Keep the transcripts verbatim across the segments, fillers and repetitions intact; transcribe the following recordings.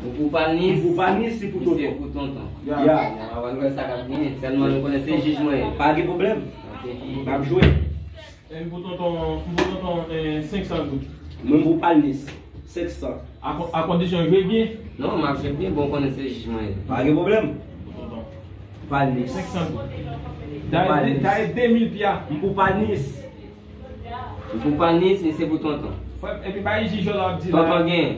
Ou pou Palnis. M pou Palnis, li pou Tonton. Li se pou Tonton. Ya. Ya. Ya, nou wè sa k ap genyen. Sèlman nou konnen se jij mwen ye. Pa gen pwoblèm. Ok. M ap jwe. E m pou Tonton, m pou Tonton, eh, senk san goud. Mwen m pou Palnis, senk san. A kon-, a kondisyon jwe byen? Non, m ap jwe byen, bon, konnen se jij mwen ye. Pa gen pwoblèm. Pou Tonton. Palnis. Senk san goud. Dayè, dayè de mil pya. M pou Palnis. M pou Palnis, li se pou Tonton. Frè, epi bay jij yo la ap di la. Tonton gen.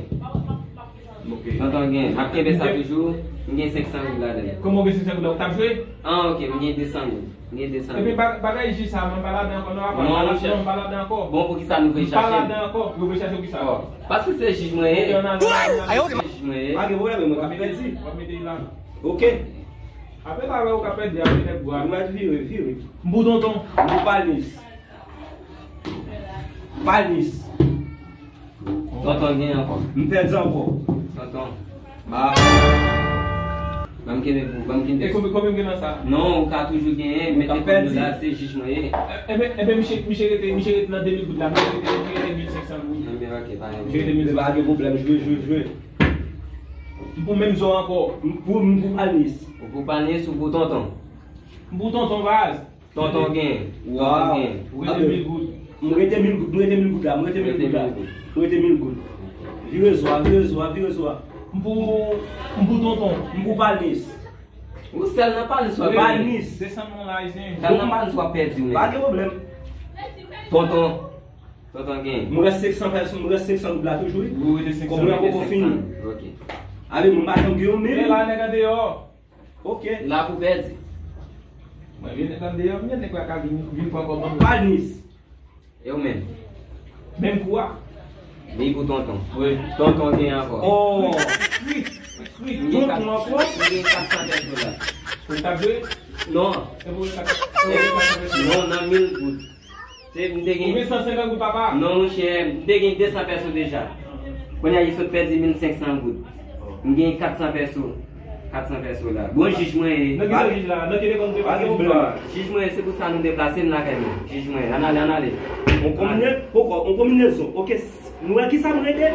Ok. Tonton gen. M ap kenbe sa toujou. M gen senk san goud ladan l. Kòman w gen senk san goud la? Ou t ap jwe? Ah, ok, m gen de san goud. M gen de san goud. Epi ba-, bagay jij sa, mwen pa ladan ankò, non, apa. Non, monchè. Non, m pa ladan ankò. Bon, poukisa nou vle chache l? M pa ladan ankò. Yo vle chache poukisa? Oh. Paske se jij mwen ye. Ok, ann ale, ann ale. Se jij mwen ye. Pa gen pwoblèm, mwen ka pèdi. W ap mete l la. Ok. Apre sa, wè, ou ka pèdi, apre nèg bwa. Mwen vire, vire. M pou Tonton. M pou Palnis. Palnis. Tonton gen ankò. M pèdi ankò. Tonton. Ba. Ban m kenbe pou, ban m kenbe. E konbyen, konbyen m gen nan sa? Non, ou ka toujou genyen, men te pèdi la, se jij mwen ye. E, enben, enben, misye, misye rete, misye rete nan de mil goud la, misye rete, misye rete mil senk san goud. Enben, ok, pa gen pwoblèm. Misye rete mil senk san. Pa gen pwoblèm, jwe, jwe, jwe. M pou menm zò ankò. M pou, m pou Palnis. Ou pou Palnis, ou pou Tonton. M pou Tonton baz. Tonton gen. Tonton gen. Ou rete mil goud. M rete mil goud, m rete mil goud la, m rete mil goud la. M rete mil goud. Vire zò a, vire zò a, vire zò a. M pou, m pou Tonton. M pou Palnis. Ou sèl nan Palnis w ap pèdi. Palnis. Desann non la, Ayisyen. Sèl nan Palnis w ap pèdi, ou menm. Pa gen pwoblèm. Tonton. Tonton gen. M rès senk san pèso, m rès senk san goud la toujou, wi. Ou rete senk san, ou rete senk san. Konbyen poko fini? Ok. Ale, mwen pa janm gen yon mil. Men la, nèg andeyò. Ok. La pou pèdi. Mwen vin nèg andeyò, mwen nèg la ka vin, vin pran kòb nan men. Palnis. E ou menm? Menm kou a. Li pou Tonton. Wi. Tonton gen ankò. Oh. Wi. Wi. M gen kat, m gen kat san pèso la. Pou l t ap jwe? Non. Se pou l t ap, pou l t ap jwe. Non, nan mil goud. Se, m te gen. Ou gen san senkant goud, papa? Non, monchè, m te gen de san pèso deja. Kounye a, li sot pèdi mil senk san goud. M gen kat san pèso. Kat san pèso la. Bon, jij mwen ye. Nan ki sèvis la? Nan ki lekòl ou te pase? Pa gen pwoblèm. Jij mwen ye, se pou sa nou deplase n lakay mwen. Jij mwen ye. Ann ale, ann ale. On konbine-, poko, on konbinezon. Ok, s-, nou wè kisa m rete?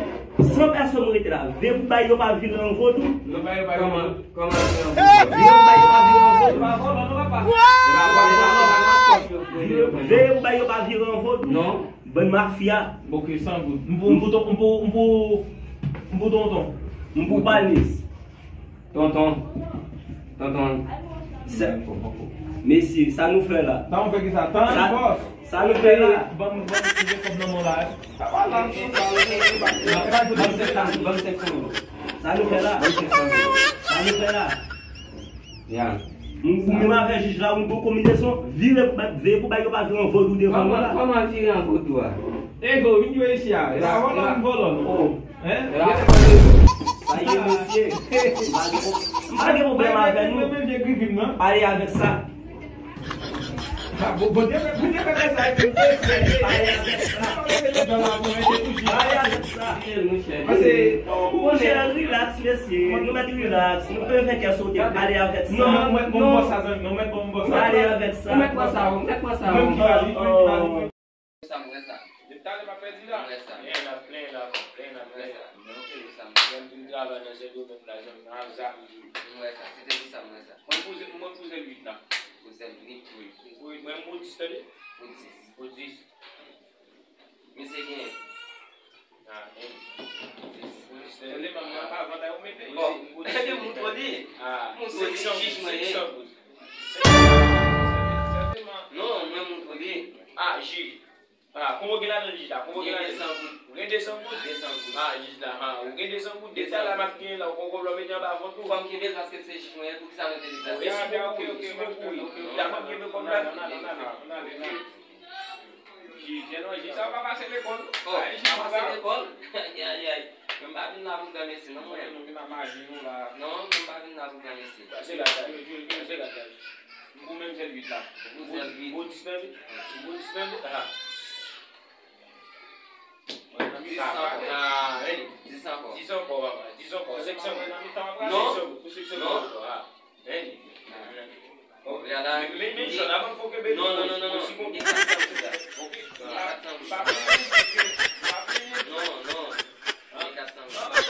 San pèso m rete la. Veye pou bagay yo pa vire an vodou. Non, bagay yo pa vire an vodou. Kòman? Kòman vire an vodou? Veye pou bagay yo pa vire an vodou. E pa vòlò, non, papa. E pa vòlò, non, pa nan pòch yo, frè. Veye pou bagay yo pa vire an vodou. Non. Bann mafya. Ok, san goud. M pou, m pou, m pou, m pou, m pou Tonton. M pou Palnis. Tonton. Tonton. Sa, mesye, sa nou fè la? Sa nou fè ki sa? Tan, bòs. Sa nou fè la? Ban m, ban m, ban m kòb nan men w la, eh. Sa pa la, sa, sa, sa, sa, sa. Ban m senk san, ban m senk san goud. Sa nou fè la? Ban m senk san goud. Sa nou fè la? Ya. M, ou menm avè jij la, ou bon konbinezon, vire pou ba-, veye pou bagay yo pa vire an vodou devan nou la. Kòman, kòman vire an vodou a? Ego, vin jwe isi a. E pa vòlò, vin vòlò, non. Oh. Hein? Sa ye, mesye. M pa gen pwoblèm avè nou. Mwen, mwen, mwen, vye grigri m nan. Pale avèk sa. Ah, bon, Bondye fè, Bondye fè bagay sa epi m te fè. Pale avèk sa. Pale avèk sa. Pase, monchè, relax, mesye. Nou mèt relax. Nou pa fè kè sote. Pale avèk sa. Non, mwen, mwen, bon, bon, sa, non, mwen, bon, bon, sa. Pale avèk sa. Ou mèt pran sa, ou mèt pran sa. Mwen ki pale, mwen ki pale. Sa m wè sa. Depi talè m ap pèdi la. M wè sa. Plen la, plen la, plen la, plen la. M wè sa. M wè sa. Lè m fin travay nan se domèn la, zanmi, nan aza. M wè sa. Se te pou sa m wè sa. Mwen pou zè, mwen pou zèl uit la. Pou zèl uit? Wi. Pou uit, mwen pou dis, tande? Pou dis. Pou dis. Misye genyen. Ah, men. Pou dis, tande, manman, pa avantaj ou mete. Bon, ebyen, m montre li. Ah, montre li, jij mwen ye. Non, mwen montre li. Ah, jij. Ah, konbyen w gen ladan jij la? Konbyen w gen ladan? Ou gen de san goud. Ou gen de san goud? De san goud. Ah, jij la, ah, ou gen de san goud. De san goud. Depi talè m ap genyen la, ou poko lè w mete anba vant ou. Fò m kenbe l paske se jij mwen ye, poukisa mwen te deplase? Mèsi bokou, mèsi bokou, wi. Ou ta konn kenbe kòb la? Jij, non, jij sa pa pase lekòl. Oh, jij pa pase lekòl? Ay, ay, ay. Mwen pa vin la pou granmesi, non, mwen. Non, mwen pa vin la pou granmesi. Pase la, pase la. M pou menm sèl uit la. Ou pou sèl uit. Ou pou dis nan uit. Ou pou dis nan uit. Ah. Dis ankò. Ah, dis ankò. Dis ankò, papa. Dis ankò. Senk san. Non. Senk san. Non. Ah. Vini. Oh, ya la. Men, men, men, jòn, avan fò kenbe. Non, non, non, non, non. Osi bon. Gen kat san goud la. Ok. Kat san goud. Non, non. Gen kat san goud.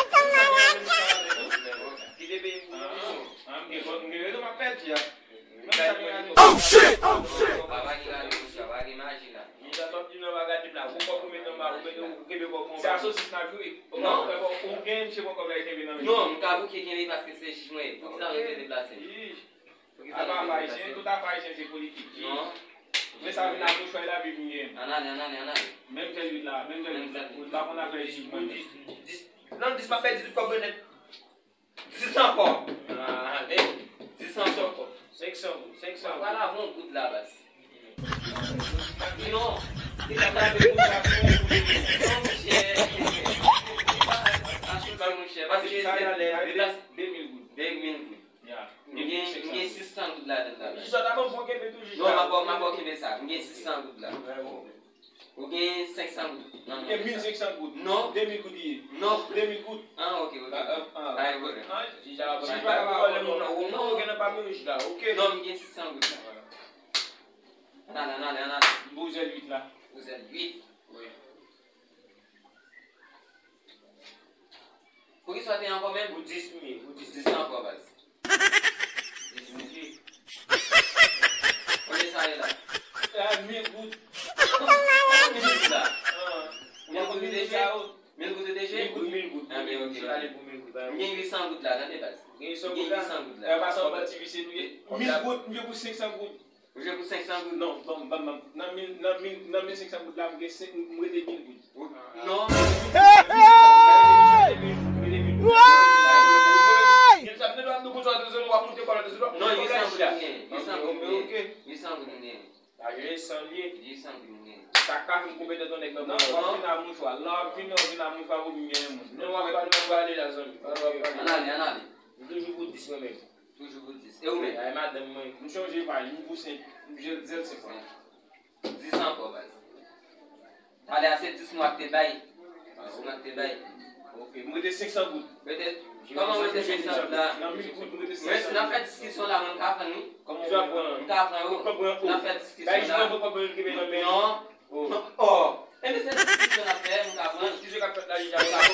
Gen misye pran kòb la, li kenbe nan men. Non, m ka bouke kenbe paske se jij mwen ye. Poukisa nou te deplase? Jij. Poukisa nou te deplase? Apa Ayisyen, tout afè Ayisyen se politik. Non. Men sa vin ak mouchwa Labib m gen. Ann ale, ann ale, ann ale. Menm sèl uit la, menm sèl uit la. Ou pa konn afè jij mwen. Dis, dis, dis, nan dis m ap pèdi tout kòb mwen nèt. Dis ankò. Ah, men, dis ankò. Senk san goud, senk san goud. Pral avè yon goud la, baz. Non, li pa ta vle pou sa, pou yon goud. Non, monchè. Pa chita, monchè. Paske se de mil goud. De mil goud. Ya. M gen, m gen sis san goud ladan la. Jij la, ta ban m fon kenbe tou, jij la. Non, m ap ba w, m ap ba w kenbe sa. M gen sis san goud la. Ou gen senk san goud nan men w. Mil senk san goud. Non. De mil goud li ye. Non. De mil goud. Ah, ok, ok. Pa gen pwoblèm. Ah, jij la, jij la, pa vòlè moun nan. Non, ou gen nan papye jij la, ok. Non, m gen sis san goud la. Ann ale, ann ale, ann ale. M pou zèl uit la. Pou zèl uit. Wi. Poukisa w te ankò menm? Pou dis mil, pou dis mil. Dis ankò, baz. Dis mil. Konbyen sa ye la? Ah, mil goud. Mil goud la. Ah. Mil goud ou te jwe? Mil goud ou te jwe? Mil goud, mil goud. Ah, men ok, ok. M gen uit san goud la, tande, baz. M gen uit san goud la. Eh, pa sa, w pa ti visye nou ye. Mil goud, m jwe pou senk san goud. Ou jwe pou senk san goud? Non, ban m, ban m, ban m. Nan mil, nan mil, nan mil senk san goud la, m gen senk, m rete mil goud. Non. Hey! Woy! Non, uit san goud m gen. Uit san goud m gen. Uit san goud m gen. Uit san goud m gen. Sa ka fè m konpèt an nèg nan mwen. W ap vin a mouchwa. Lè w ap vin, w ap vin a mouchwa pou m gen yon moun. Non, w ap pale, w ap pale la, zanmi. Ann ale, ann ale. M toujou pou dis mwen menm. Toujou pou dis. E ou menm? Ay, madanm mwen, m chonje pa, m pou senk, m jèl, zèl senk fwa. Dis ankò, baz. Talè a se dis mwa k te bay. Dis mwa k te bay. Ok, m rete senk san goud. Rete, kòman w rete senk san goud la? Nan mil goud, m rete senk san goud. Mwen, si n ap fè diskisyon la, mwen, m ka pran, wi. Kòman w pran? M ka pran, wi. N ap fè diskisyon la. Bay jou nan kòb mwen, l kenbe nan men. Non. Oh. Oh. Enben, se diskisyon n ap fè, m ka pran. Diskisyon k ap fèt la, li ja pran.